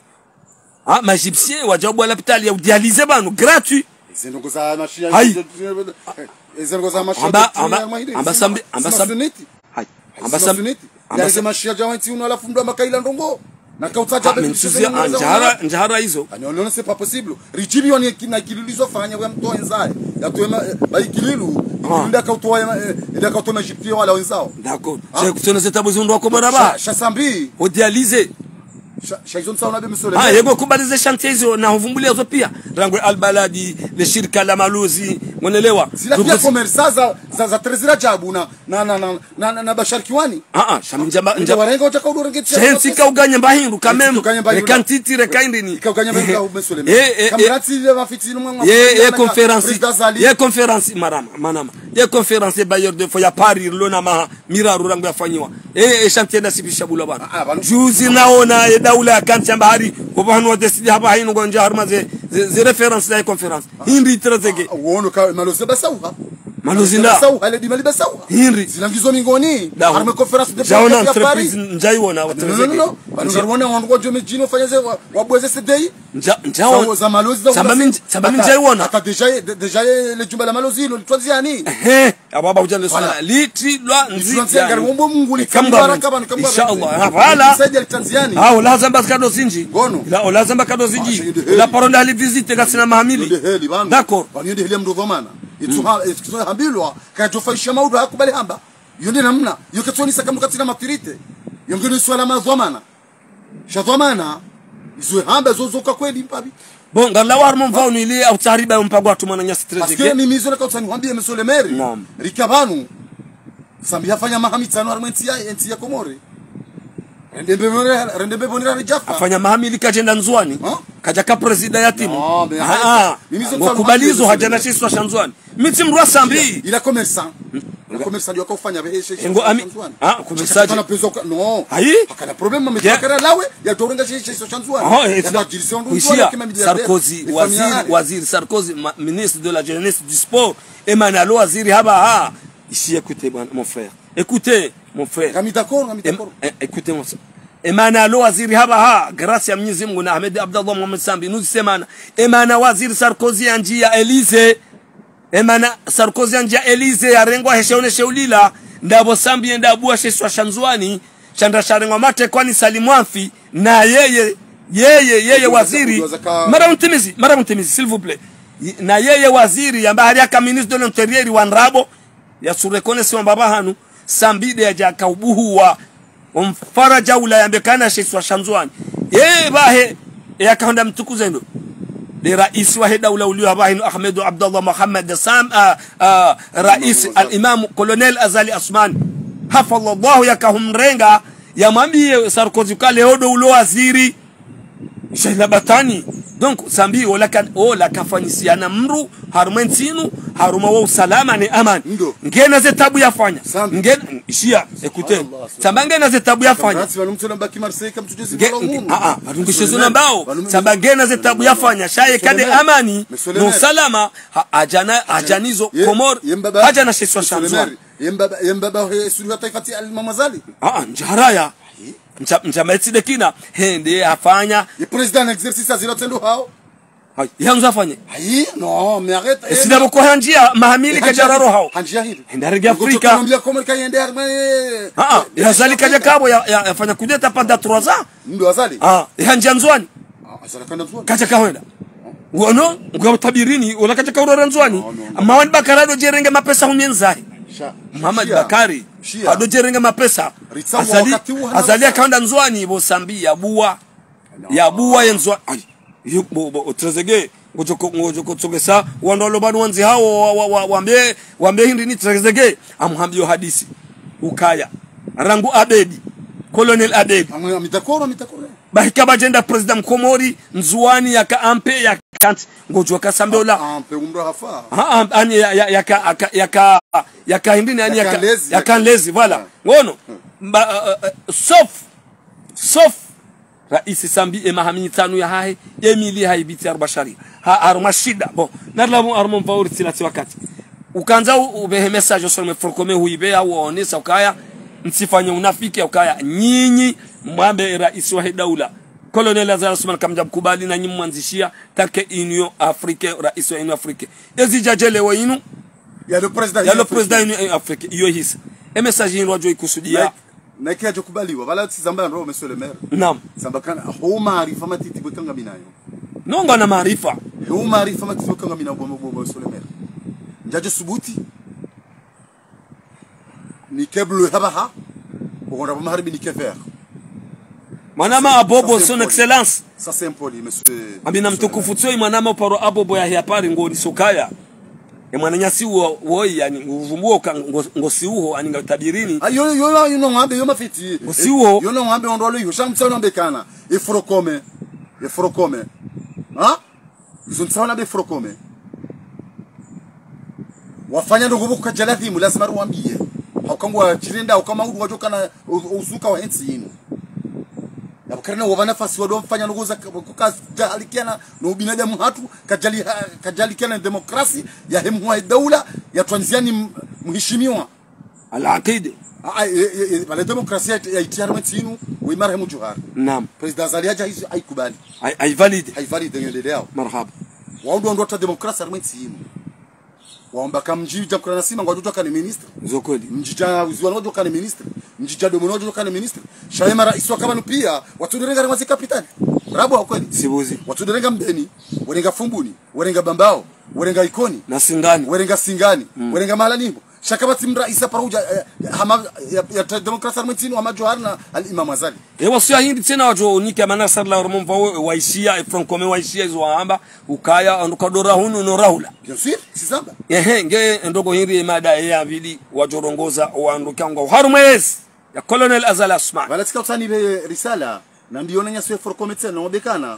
Ah, ma Égyptiens, wadja wa lapitali ya udialyser pvanu, gratuit. Amba, amba, amba Sambi, amba Sambi. Hai. Amba Sambi, amba Sambi. Mashia dja wentsi unu halafu mdru wa makaila ndrongoo. Na kautsa dja. Ah, mais nsuzi, ah, ndjahara, ndjahara izo. Ah, non, non, c'est pas possible. Ridjibiwa ni ki-, na Ikililu izo fanya wa mtoa enzaye. Ya tuwe ma, eh, ba Ikililu, Ikililu nda kautoa ya, eh, nda kautoa ma Égyptiens wala wenzao. D'accord. Ah. Sha kutsona ze tabu zindru wa Komori ba. Sha, sha Sambi. Udialyser. Sha, sha izo ntsaona be msole. Ah, yego kubali ze chantier izo na huvumbulia zo pia. Rangu Albaladi, le shirika la malozi, ngonelewa. Zila pia commerce za, za, za Trezira Djabu na, na, na, na, na, na, na Bashar Kiwani. Ah, ah, sha mi ndjamba, ndjamba. Warenga utaka udu renge. Shensi ka uganya mba hindru, quand même. Reka ntiti, reka indini. Ka uganya mba hindru, monsieur le maire. Eh, eh, eh. Kamratsi ya mafiti no mwa. Ye, ye conférence. Ye conférence, madame, madame. Ye conférence ye bailleur de fonds ya Paris, lona maha, miraru rangu yafanyiwa. Eh, eh, chantier na sipisha bula bana. Ah, ah, bana. Juzi naona ye daula ya kantsi amba hari, kwa hanu wa décider hapva hinu ngonja harumwa ze, ze, ze référence za ye conférence. Hindri Trezeguet. Ah, wono ka, malozi ba sauha. Malozi nda. Basau, hale di mali basau. Hindri. Zila ngizo mingoni. Daho. Harumwa conférence de presse ya Paris. Ndjaiona entreprise, ndjaiona. Wanu ngarwona wandru wadjo medjini wafanya ze wa, wabweze C D I. Ndja, ndjaona. Za, za malozi za. Samba mi ndj-, samba mi ndjaiona. Hata déjà, déjà le djumba la malozi lo litwa ndziani. Ehe. Abo aba udja le swala. Litrilwa ndziani. Ngari wombo Mungu li kamgwa. Inshallah. Voilà. Saidia litwa ndziani. Ah, ola zamba kado zindji. Ngono. La, ola zamba kado zindji. La parole à la visite kasina mahamili. D'accord. Pvanu yo nde heli ya mndru dhwamana. Itsu ha, itsu hambilwa, kadjo faisha maudu hakubali hamba. Yo nde namna, yo katsoni saka mkatsina maturité. Yo ngeno swala madhwamana. Sha dhwamana, izo hamba zo zo ka kweli mpapvi. Bon, ngalawa harumwa mva unu ili au tariba yo mpango watru mwananyasi Trezeguet. Parce que mimi izo naka utsani hwambiye monsieur le maire. Naam. Rika pvanu, Sambi yafanya maha mitsanu harumwa entsi ya, entsi ya Komori. Rende mbepvoni, rende mbepvoni radjafa. Afanya maha mili kadjenda Ndzuani. Ha? Kadjaka prezida ya timu. Non, mais arrête. Ah, ah. Mimi zo mtsanu hwambiye monsieur le maire. Ngokubali izo hadja na she isiwa sha Ndzuani. Mi tsi mdru wa Sambi. Il a commerçant. Il a commerçant, yo kaufanya pve she isiwa sha Ndzuani. Ngo ami. Ah, commerçant. Kana pezo ka, non. Ayi. Hakana problème, mais hakana lawe, ya dorenga she isiwa sha Ndzuani. Ah, ya tajirisa ondru Ndzuani, kama milliardaire. Sarkozy, waziri, waziri Sarkozy, ma-, ministre de la jeunesse, du sport. Emana lo waziri hapvaha. Ici, écoutez, mon, mon frère. Écoutez, mon frère. Ngami d'accord, ngami d'accord. Em-, eh, écoutez, mon frère. Emana lo waziri hapvaha, grâce ya Mwenyezi Mungu na Ahmed Abdallah Mohamed Sambi, nuzise emana. Emana waziri Sarkozy yandjiya Élysée. Emana Sarkozy yandjiya Élysée, yarengwa he she onesho lila, ndapvo Sambi yenda abuwa she isiwa sha Ndzuani, shandra sharengwa matekoni Salim Amfi, na yeye, yeye, yeye waziri. Mara mtimizi, mara mtimizi, s'il vous plaît. Na yeye waziri, yamba hali yaka ministre de l'Intérieur wa ndrabo, ya su reconnaître wamba pvahanu, Sambi nde yadja kaubuhuwa, omfara daula yambe kana she isiwa sha Ndzuani. Ye pvahe, yaka handa mtukuze ndo. Nde raisi wahe daula uliyo pvahanu Ahmed Abdallah Mohamed Sam-, ah, ah, rais al-Imam Colonel Azali Assoumani. Hafidhahullah yaka humrenga, yamwambiye Sarkozy ka leo ndo ulo waziri. Sha ila batwani. Donc, Sambi, ola ka, ola kafanyisiana mdru, harumwa entsi inu, harumwa wo usalama ne amani. Ndo. Ngena ze tabu yafanya. Sambi. Ngena, shiya, écoutez. Subhanallah. Samba ngena ze tabu yafanya. Nge-, ah, ah, pvanu ngishezo nambao. Samba ngena ze tabu yafanya. Sha ye ka nde amani, no usalama, ha, hadjana, hadjanizo, Komori, hadjana she isiwa sha Ndzuani. Ye mbaba, ye mbaba he suluhu ya taifa tsi al-Imam Azali. Ah, ah, ndjaraya. Ndja, ndja maitsi nde kina, hende hafanya. Ye président en exercice azira tsendo hao. Hayi, yandzo afanye. Hayi, non, mais arrête. Esi ndapvo ko handjiya, maha mili kadjara roho hao. Handjiya hili. Hende harenge Afrika. Ngo tsu nambia Komori ka yende harumwa, eh. Ah, ah, ye Azali kadja kapvo ya, ya, yafanya kudeta pendant trois ans. Ndo Azali? Ah, ye handjiya Ndzuani. Ah, Azali kanda Ndzuani. Kadja kahwenda. Wono, ngwa utabirini, wola kadja kaurora Ndzuani. Non, non, non. Mamadou Bakari ndo djerenge mapesa humyenzahe. Sha, Mamadou Bakari. Shiya. Ndo djerenge mapesa. Azali, Azali yakahenda Ndzuani, pvo Sambi yabuwa. Yabuwa ye Ndzuani. Ayi. Yo, bo, bo, o Trezeguet. Ngodjo ko, ngodjo ko tsongesa, wandru walo pvanu wandzi hawo, wa, wa, wa, wambe, wambe hindri ni Trezeguet. Amuhambiyo hadisi. Ukaya. Rangu Abedi. Colonel Abedi. Ami, ami d'accord, ami d'accord. Bahi kapvadjenda président mkomori, Ndzuani yaka ampe, yaka ntsi. Ngodjo ka Sambi ola. Ampe, umdru hafa. Ha, am-, ani ya, ya, yaka, yaka, yaka, yaka hindri ni ani yaka, yaka nlezi, voilà. Ngono. Mba, eh, eh, eh, sauf, sauf, raisi Sambi e maha mitsanu yahahe, e mili yahahe pvitsi harumwa shariya. Ha, harumwa shida. Bon, narila pvo harumwa mva uri tsina tsi wakati. Ukandza u-, upvehe message osoni mwe Frocome huipveha, uonesa ukaya, ntsifanye unafiki ukaya, nyinyi, mwambe e raisi wahe daula. Colonel Azali Assoumani kamdja mkubali na nyi mwandzishiya, take Union Africaine, raisi wa Union Africaine. Ezi djadjelewa inu. Ya le président Union Africaine. Iyo hisa. E message inu wadjo ikusudiya. Na, na ikaya djo kubaliwa. Pvala tsi zamba ndro, monsieur le maire. Naam. Zamba kana, ho maarifa matiti bwe kanga minayo. Non, ngana maarifa. Ho maarifa matiti bwe kanga minayo, bo, bo, bo, monsieur le maire. Ndjadjo subuti. Nike bleu hapvaha, ukonda pvo magharibi nike vert. Mwanama Abobo, son excellence. Ça c'est impoli, monsieur. Amina mtukufu tsoyi mwanama uparo Abobo ya hiapari ngo nisokaya. E mwananyasi wo, wo yani, uvumbuo ka, ngo, ngo si uho, ani nga utabirini. Ah, yo, yo, yo, yo, no ngwambe, yo mafiti. Ngo si uho. Yo no ngwambe, ondro lo, yo, sha mtsa no mbekana. E Frocome. E Frocome. Ha? Izo ntsaona be Frocome. Wafanya ndrongoo pvo kukadja ladhimu, lazima ruwambiye. Hauka ngwadjirenda, hauka mauri wadjokana u-, uzuka wahe ntsi inu. Yapvo karina wapva nafasi wado wafanya ndrongoo za ka-, kukadjahalikiana no ubinadamu hatru, kadjali ha-, kadjahalikiana na demokrasi, yahe mhuu wahe daula, yatwandzia ni m-, mheshimiwa. Al-Aqid. Ah, ah, e, e, e, pvala démocratie ya, ya itria harumwa entsi inu, we marehemu Djohar. Naam. Président Azali hadja haizi-, haikubali. Hai-, haivalide. Haivalide, ngendeleao. Marahaba. Wao ndo wandru watra démocratie harumwa entsi inu. Wamba ka mdji dja Mkuranga Sima ngwadjo kana ministre. Zo kweli. Mdji dja Ndzuani wadjo kana ministre. Mdji dja Domoni wadjo kana ministre. Sha ye marais waka pvanu pia, watsuderenga harumwa ze capitale. Rabu wa kweli. Sibuzi. Watsuderenga Mbeni, warenga Fumbuni, warenga Bambao, warenga Ikoni. Na Singani. Warenga Singani. Mm. Warenga mahala nimbo. Sha kapvatsi mrais aparo udja, eh, hama, ya, ya tra-, démocratie harumwa entsi inu hama Djohar na Al-Imam Azali. E wasiya hindri tsena wadjo nike manasarla romomva we, waishiya, e Front Commun waishiya izo wahamba, ukaya, wandru kadora hunu no rahula. Bien sûr, si zamba. Ehe, nge ndrongoo hindri e mada e ya pvili, wadjo rongoza, wandru kangwa, harumwa ezi, ya Colonel Azali Assoumani. Pvala tsika utsani be risala, na ndiona nyasi we Front Commun tsena, wabekana,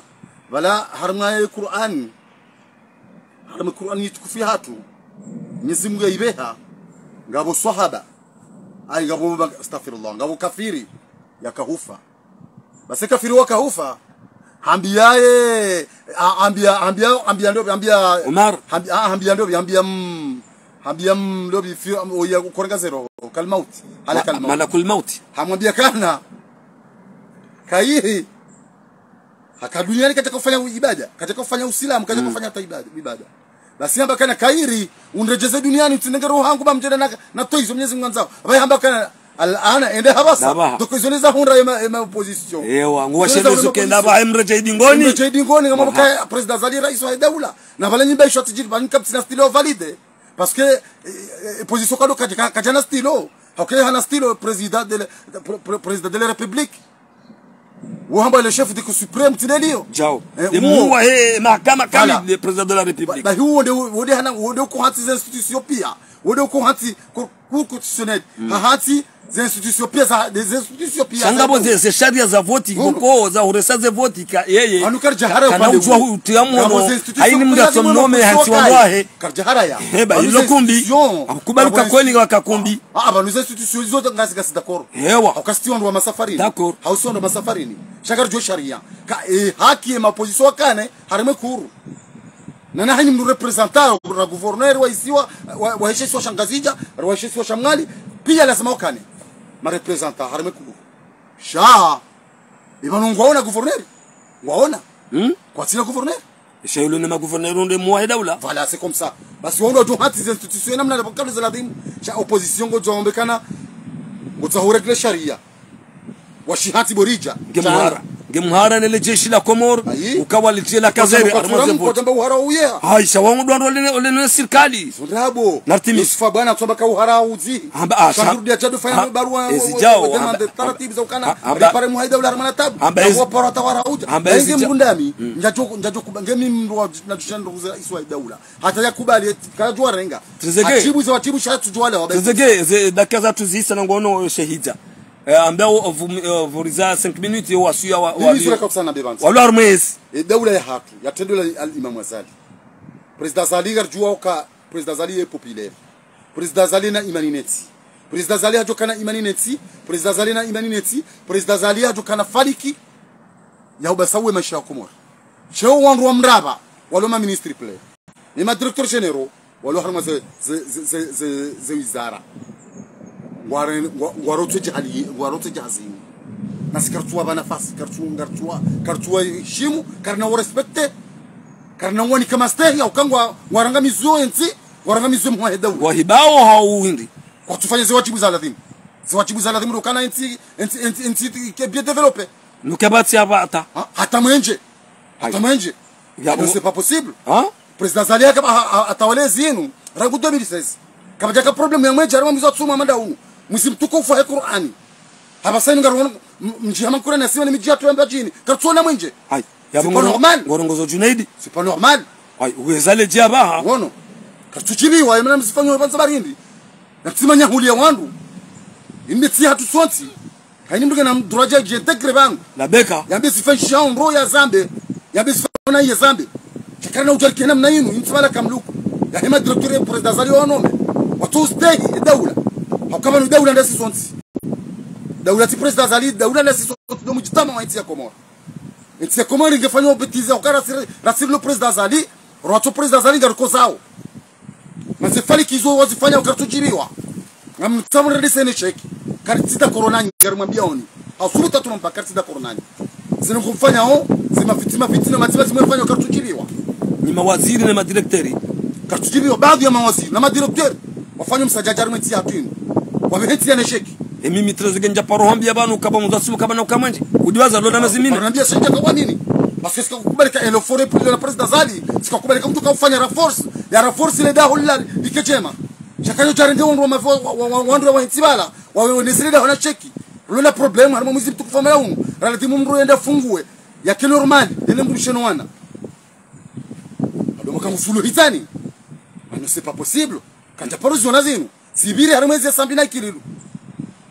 pvala harumwa e Qur'an, harumwa e Qur'an yitukufu yahatru, Mwenyezi Mungu yaibeha, ngapvo swahaba, ai ngapvo ba-, astaghfirullah, ngapvo kafiri, yakahufa. Basi kafiri wakahufa, hambia ye, a-, hambia, hambia, hambia ndopvi, hambia Umar. Hambia, a-, hambia ndopvi, hambia m-, hambia m-, ndopvi fi-, am-, oya ukorenga zero, kal maut, hala Ma-, kal maut. Malakul maut. Hamwambia kana, kairi, haka duniani kadjaka ufanya ibada, kadjaka ufanya usilamu, kadjaka ufanya hata ibada, ibada. Basi hamba kana kairi, unredjeze duniani, utsindenge roho hangu ba mdjenda na, na toizo Mwenyezi Mungu andzao. Pvaye hamba kana, al-ana, ende hapvasa. Ndapvaha. Donc izo neza hundra ema, ema opposition. Ewa, nguwa sherezo kenda pvaha emredjei dingoni. Emredjei dingoni, ngamwamba ka président Azali rais wa daula. Na pvala nyimba isho atijiri, pvanu kapvatsi na stylo valide. Parce que, eh, eh, opposition kado kadja, kadja na stylo. Hauka hana stylo, président de la, pré-, pré-, président de la République. Wo hamba le chef de Cour suprême, tsi nde liyo. Djao. Eh, le uwo. Mkuu wa he mahakama kamili, voilà, le président de la République. Ba, ba, huwo nde, wo nde hana, wo nde uko hantsi ze institution pia. Wo nde uko hantsi Cour, Cour constitutionnelle. Mm. Ha hantsi ze institution pia za, des institutions pia. Sha ngapvo ze, ze sharia za voti, koko, za huresa ze voti ka, yeye. Pvanu karidja hara kana upande udjua uwo. Hutiya mwono, ngapvo ze institution haini pia mnga za mwono tsomnome hantsi wa wahe. Karidja haraya. Heba, pvanu ilo ze kumbi. Institution. Akukubali ngapvo ka kweli institution. Waka kumbi. Ah, ah, pvanu ze institution izo ngasi, ngasi d'accord. Ewa. Hauka si wandru wa masafarini. D'accord. Hausi wandru wa masafarini. Sha karidjo sharia. Ka, eh, haki ye ma opposition wakane, harumwa e Cour. Na na haini mndru représentant, ra gouverneur wa isiwa, wa, wa heshe isiwa sha Ngazidja, wa heshe isiwa sha Mwali, pia lazima wakane. Ma représentant, harumwa e Cour. Sha, ipvanu ngwaona gouverneur? Ngwaona? Hmm? Kwatsina gouverneur? Sha yule ne ma gouverneur nde mkuu wa he daula. Voilà, c'est comme ça. Basi wao ndo hantsi ze institution namna le pokalo za ladhimu. Sha opposition ngodjo ombe kana, ngodjo huregle sharia. Washi hantsi boridja. Nge mhara. Nge mhara ne le jeshi la Komori. Ayi. Ukawa le jeshi la kazere, harumwa ze voti. Mkotamba uhara uye. Ayi, sha wangu ndo wandru wale ne, wale ne sirikali. Zondrabo. Nartimi. Yusufa bwana tsomba ka uhara udzi. Hamba, ah, sha-, sha-, ndurudia djado fanya ha-, barua, ezi wa-, djao, wa-, demande hamba, taratibu za ukana, hamba, ripare mhuu wa daula harumwa na tabu. Hamba, na ezi wa dja-, paro hata wara udja. Hamba, na ezi inge dja-, mrundami. Mm. Ndjadjo, ndjadjo kuba-, nge mi mndru wa, na djusha ndru za isiwa daula. Hata yakubali, eti, kadjua renga. Trezege. Ajibu ze wajibu sha tsudjua le wa. Trezege, ze dakika za tuzisa na ngono shehidza. Eh, amba o, o, vum-, eh, vuriza cinq minutes, yo wasuya wa, wa, mimi zura kabisa na bebanzi. Walo harumwa ezi. E daula yahatru, yatrendwa na Al-Imam Azali. Président Azali ngaridjua uka, président Azali ye populaire. Président Azali na imani ne ntsi. Président Azali hadjo kana imani ne ntsi. Président Azali na imani ne ntsi. Président Azali hadjo kana faliki. Ya ubasauwe maesha ya Komori. Sheo wandru wa mraba, walo ma ministres pia. Ne ma directeurs généraux, walo harumwa ze, ze, ze wizara. Ngware-, ngwa-, ngwarotswe djahali, ngwarotswe djahazini. Nasi karitsuwapva nafasi, karitsu-, karitsuwa-, karitsuwaheshimu, karina wa respecter, karina wanika mastehi, hauka ngwa-, ngwarangamizo entsi, ngwarangamizo mhuu wa he daula. Wahibao hau hindri. Kwatsufanya ze wajibu za ladhimu. Ze wajibu za ladhimu ndo ukana entsi, entsi, entsi, entsi ke bien développée. Nukapvatsi hapva hata. Ha? Hata mwenje. Hata mwenje. Ya, donc, c'est pas possible. Ha? Président Azali haka, ha, ha, hatawale zinu rangu deux mille seize. Kapvadjaka problème ya mwenje, harumwa mwizi wa tsumu amanda unu. Mwizi mtukufu wa he Qur'ani. Hapvasa inu ngarono, m-, mdji hama Mkuranga Sima ne midji yahatru ya Mbadjini. Karitsuona mwenje. Ayi. C'est pas normal. Ngorongozo Junaidi. C'est pas normal. Ayi, uweza le djia baha. Wono. Karitsudjibiwa, yemana mzifanywa pvandza barindi. Na tsimanya huli ya wandru. Imbe tsi hatru sontsi. Haini mndru ngena mdru adja dji intégrer pvanu. Labeka. Yambe zifanyisha ondro ya zambe. Yambe zifanya ye zambe. Shakara na udjari kena mna inu, intsi pvala kamluku. Ya hema directeur ya président Azali wa nome. Watsu stehi, e daula. Hauka pvanu daula ndasi sontsi. Daula tsi président Azali, daula ndasi sontsi ndo mdjitama wa intsi ya Komori. Intsi ya Komori ngefanywa bêtise, hauka rasiri, rasiri lo président Azali, rwatso président Azali ngarikozao. Maze falikizo wazifanya ukaritsudjibiwa. Ngamtsamu rediseni sheki. Kartsi d'accord nanyi, ngarimwambiaoni. Hau subutu tu mamba kartsi d'accord nanyi. Zinu ngumfanyao, zima fitina, fitina, mazima zimwefanya ukaritsudjibiwa. Ni mawaziri na madirekteri. Karitsudjibiwa, baadhwi ya mawaziri na madirekteri. Wafanya msadjadja harumwa entsi yahatru inu. Wapvehe entsi yane sheki. E mimi Trezeguet ndjaparo hwambia pvanu kaba mdru asimu kaba na ukamwendje. Udiwaza lona mazimina. Paro nambia sendja kawa nini? Parce que tsikakubali ka elo fore puli la président Azali. Tsikakubali ka mdru kaufanya la force. Ya la force le daho la, like djema. Shaka yo djarenge wandru wa mavo-, wa, wa, wa, wandru wa entsi pvala. Wawe, wawe nesile daho na sheki. Lona problème, harumwa mwezi mtukufu wa maumu. Ralazimu mdru yende afunguwe. Yake normal. Yende mdru sheno wana. Ado maka mfulu hitani. Ah non, c'est pas possible. Kandjaparo ziona zinu. Zipvire harumwa ezi ya sambi na ikililu.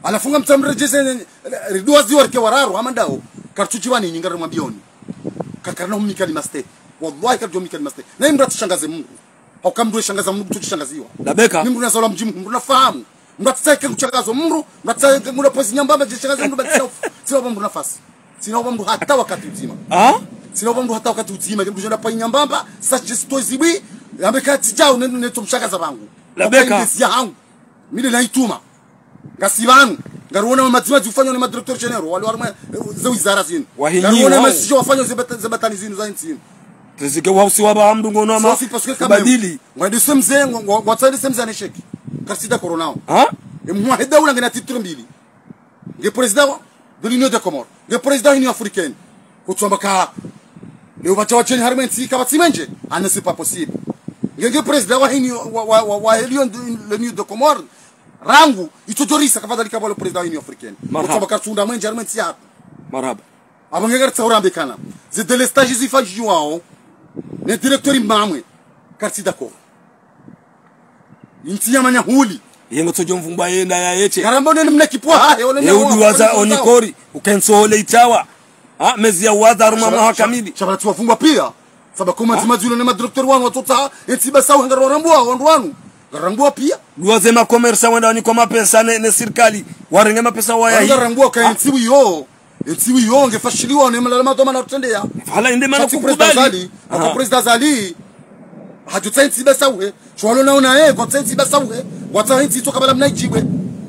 Halafu ngamtsamu redjeze, ridjuwa ziwa rike wararu, hama ndawo. Karitsudjibiwa ninyi, ngarimwambiaoni. Kakarina humnika ni maste. Wallahi karidjo mnika ni maste. Na imdru atsishangaze Mungu. Hauka mdru eshangaza Mungu, kutsudjishangaziwa. Labeka. Ni mdru nazalwa mdji mhuu, mdru nafahamu. Mdru atsitsahe kutsangaza mdru, mdru atsitsahe mdru na pvwezi nyambamba, djishangaze mdru, ba tsina, tsina mdru nafasi. Tsina mdru hata wakati udzima. Ah? Tsina mdru hata wakati udzima, mdru djenda pvwa inyambamba, sa djisitoe zibwi, yambe katsi djau, ne, ne, netso mshangaza pvangu. Labeka. Hauka indesi yahangu. Mi nde naituma. Ngasi pvanu. Ngariona madzimadzi ufanywa na madirecteur généraux, wali harumwa, eh, ze wizara zinu. Wahinyi ngariona wao. Masisho wafanywa ze bata-, ze batwali zinu za entsi inu. Trezeguet wausi wapva mdru ngono ama. Sosi parce que quand même, ubadili. Ngwende semze, ngwa-, ngwa-, ngwatsahe semze ane sheki. Kartsi d'accord nao. Ha? E mhuu wahe daula ngena titre mbili. Nge président wa, de l'Union des Comores. Nge président wa Union africaine. Kutsuamba ka leo pvatsha wadjeni harumwa entsi kapvatsi mwendje. Ah non, c'est pas possible. Nge, nge président wa hini, wa, wa, wa, wa l'Union de, l'Union des Comores. Rangu, itsodjorisa kafadhali kapvwa lo président wa Union africaine. Marahaba. Kutsuamba karitsunda mwendje harumwa entsi yahatru. Marahaba. Apvo nge karitsaha urambe kana. Ze délestage zifanyishiwao. Ne directeur mamwe. Kartsi d'accord. Intsi ya manyahuli. Yengo tsodjo mvumbwa yenda ya yeshe. Karamba one mna kipwa, ha, he, one. Ye mna udiwaza wa-, onikori, ukentso ole itawa. Ha, mezi ya waza harumwa mwaha kamili. Sha-, sha-, shabala tsiwavumbwa pia. Saba koma ndzima zilo ne madirecteur wanu watsotsaha, entsi pvasa uhe ngarorambuwa, wandru wanu. Ngarorambuwa pia. Duwaze makomersa wenda wanikwa mapesa ne, ne sirikali. Warenge mapesa wayahi. Ngarorambuwa ka entsi wiyo. Entsi wiyo, ngefashiliwa, ne malala madhwamana rutrendeya. Pvala inde mana kukubali. Shati président Azali, aha, aka président Azali, hadjotsaha entsi pvasa uhe. Shwalo naona ye, kwatsaha entsi pvasa uhe. Kwatsaha entsi itso kabala mna idjibwe.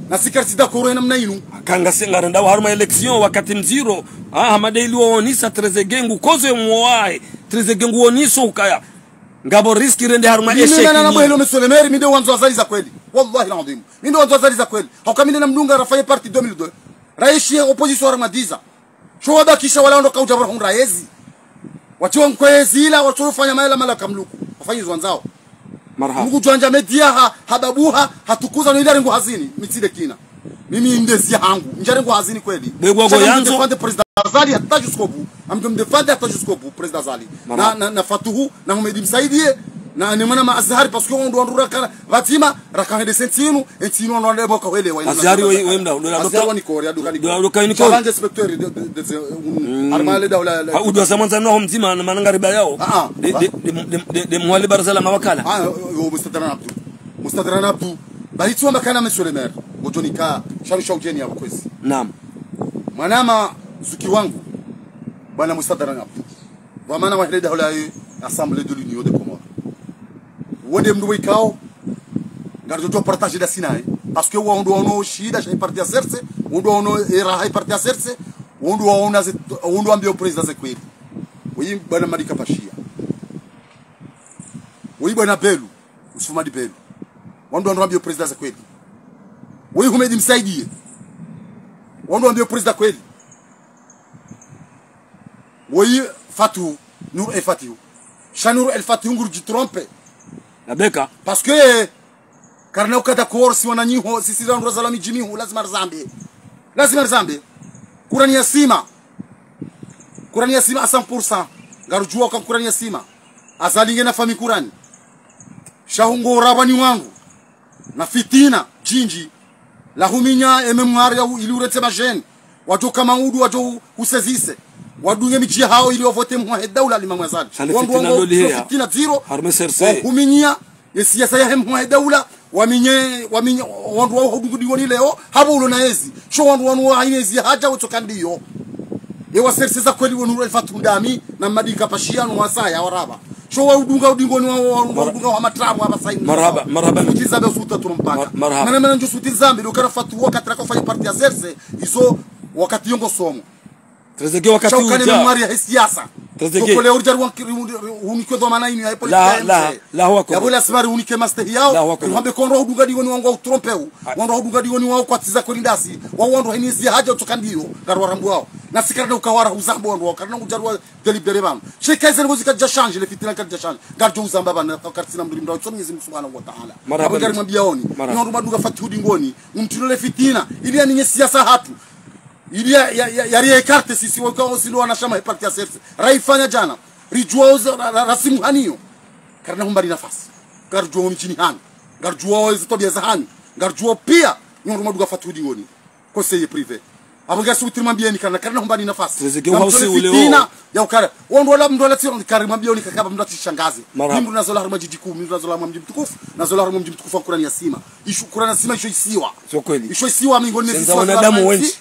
Na si kartsi d'accord na mna inu. Kanga se ngarenda wa harumwa élection, wakati mdziro. Ah, hama nde ili waonesa Trezeguet ngu koze mwahe. Trezeguet ngu oneso ukaya. Ngapvo risque rende harumwa échec. Mimi na, na, na, bwelo monsieur le maire, mi nde wandzo Azali za kweli. Wallahi l'adhwim. Mi nde wandzo Azali za kweli. Hauka mi nde namdunga rafanye parti deux mille deux. Raishiye opposition harumwa dix ans. Sho wabakisha wala wandru kaudja pvara hundra yezi. Watsi wankwe yezi ila, watsi wafanya maela mala kamluku. Wafanye zo wandzao. Marahaba. Mungu djwandja media ha, hababuha, hatukuza no ila rengu hazini, mi tsi nde kina. Mimi ndezi yahangu, ndja rengu hazini kweli. Bego go yandzo. Sha ngamdjo mdéfendre président Azali hata jusqu'au bout. Ngamdjo mdéfendre hata jusqu'au bout, président Azali. Marahaba. Na, na, na Fatuhu, na Humedi Msaidie, na ne mwana ma Azali, parce que wandru wandru raka, pvadzima, raka hende sentinu, entinu wandru wandru mboka wele wa Azali we, we mda, ndo la Azali doka. Wa nikori, aduka nikori. Ndo la doka nikori. Sha wandru inspecteur de, de, de, de, un, mm, harumwa le daula, la. Ha, udiwaza mwandzani waho mdzima, na mana ngariba yao. Ah, ah. De, de, de, de, de, de mwale baraza la mawakala. Ah, o, o, Mustadran Abdu. Mustadran Abdu. Bahi tsi wamba kana monsieur le maire. Ngodjo nika, sharu sha udjeni ya kwezi. Naam. Mwanama zuki wangu, bwana Mustadran Abdu. Dhwamana wa hele daula ye Assemblée de l'Union des Comores. Wo nde mndru wekao, ngaridjo djuwa partager dasi naye. Parce que wo ndo ono shida sha parti ya C R C, wo ndo ono eraha parti ya C R C, wo ndo ono ze, wo ndo ambio président ze kweli. Woyi bwana Madi Kapashia. Woyi bwana Belu, Youssouf Madi Belu. Wo ndo ambio président ze kweli. Woyi Humedi Msaidie. Wo ndo ambio président kweli. Woyi Fatu, Nour El Fatihu. Sha Nour El Fatihu nguri djitrompe. Labeka. Parce que, karina uka d'accord si wananyaho, si si randru razalwa midji mihuu, lazima rizambe. Lazima rizambe. Kurani ya sima. Kurani ya sima à cent pour cent. Ngarudjuwa uka kurani ya sima. Azali ngena fami kurani. Sha hungo rabani wangu. Na fitina, djindji. La huminya e mémoire ya u-, ili uretse madjeni. Wadjo kama udu, wadjo u-, usezise. Wadunge midji hao ili wavote mhuu wahe daula Imam Azali. Shale wandru fitina wangu, loli heya. Fitina ziro. Harumwa C R C. Wahuminya, ye siasa yahe mhuu wahe daula. Waminye, waminye, wandru wao hudungu diwoni leo. Hapvo ulo na yezi. Sho wandru wanu wa yezi hadja wetso kandiyo. Ye wa C R C za kweli wanu Nour El Fatihu ndami, na Madi Kapashia, no wasaya, waraba. Sho wa udunga udingoni wa, wa, wa udunga wa matramu wa basaini. Marahaba, marahaba. Kuti zambe usuta turumpaka. Mar-, marahaba. Mana, mana njo suti zambe, ndo kana fatu wakati raka ufanya parti ya C R C, izo wakati yongo somo. Trezeguet wakati udja. Sha ukane memwari ya he siasa. Trezeguet. Sokole urjari wankiri, uni-, unikwe dhwamana inu ya he politika ya M C. La, la, la, huwa komo. Ya bo la sibari unike mastehi yao. La, huwa komo. Rihambe kondro udunga dingoni wangu wa utrompeu. Ah. Wandru udunga dingoni wao kwatiza korindasi. Wao wandru heni zi haja utoka ndiyo. Ngaru warambu wao. Na si karina ukawara uzambo wandru wao. Karina ujarwa délibéré pvanu. Sheka ize ngozi kadja change, le fitina kadja change. Ngarjo uzamba pvanu, karitsina mdru mdru, so Mwenyezi Mungu Subhanahu wa Ta'ala. Marahaba. Abo ngari mwambia oni. Marahaba. Ni wandru madunga fatihu dingoni. Mtilo le fitina. Ili ya ninye siasa hatru. Ili ya, ya, ya, ya ri écarté sisi waka osi ndo wanashama he parti ya C R C. Raifanya jana. Rijua ozi ra, ra, rasimu haniyo. Karina humbani nafasi. Ngarjua omijini hanu. Ngarjua ozi tobia za hanu. Ngarjua pia. Ni wandru madunga fatihu dingoni. Conseiller privé. Abo ngasi utiri mwambieni kana, karina humbani nafasi. Trezeguet. Ngamtole hausi ule fitina o. Ya ukara. Wandru wala mndru wala tiro, kari mwambioni kakaba mndru atishangaze. Marahaba. Ni mndru nazola harumwa jiji kuu, mndru nazola harumwa mji mtukufu, nazola harumwa mji mtukufu wa Kurani ya Sima. Ishu, Kurani ya Sima isho isiwa. Sio kweli. Isho isiwa miongoni mwa senza isiwa wanadamu wendji.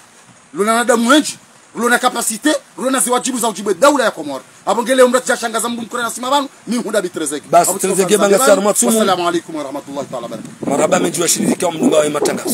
Lona wanadamu wendji. Lona capacité, lona ziwajibu za ujibu daula ya Komori. Abo ngele mndru atishangaza mndru Kurani ya Sima pvanu, ni hunda bi Trezeguet. Basi, abo Trezeguet, banga sar matsumu. Wassalamu alaikum warahmatullahi taala wabarakatuh. Marahaba mendji wa shirika wa mdunga wa matangazo.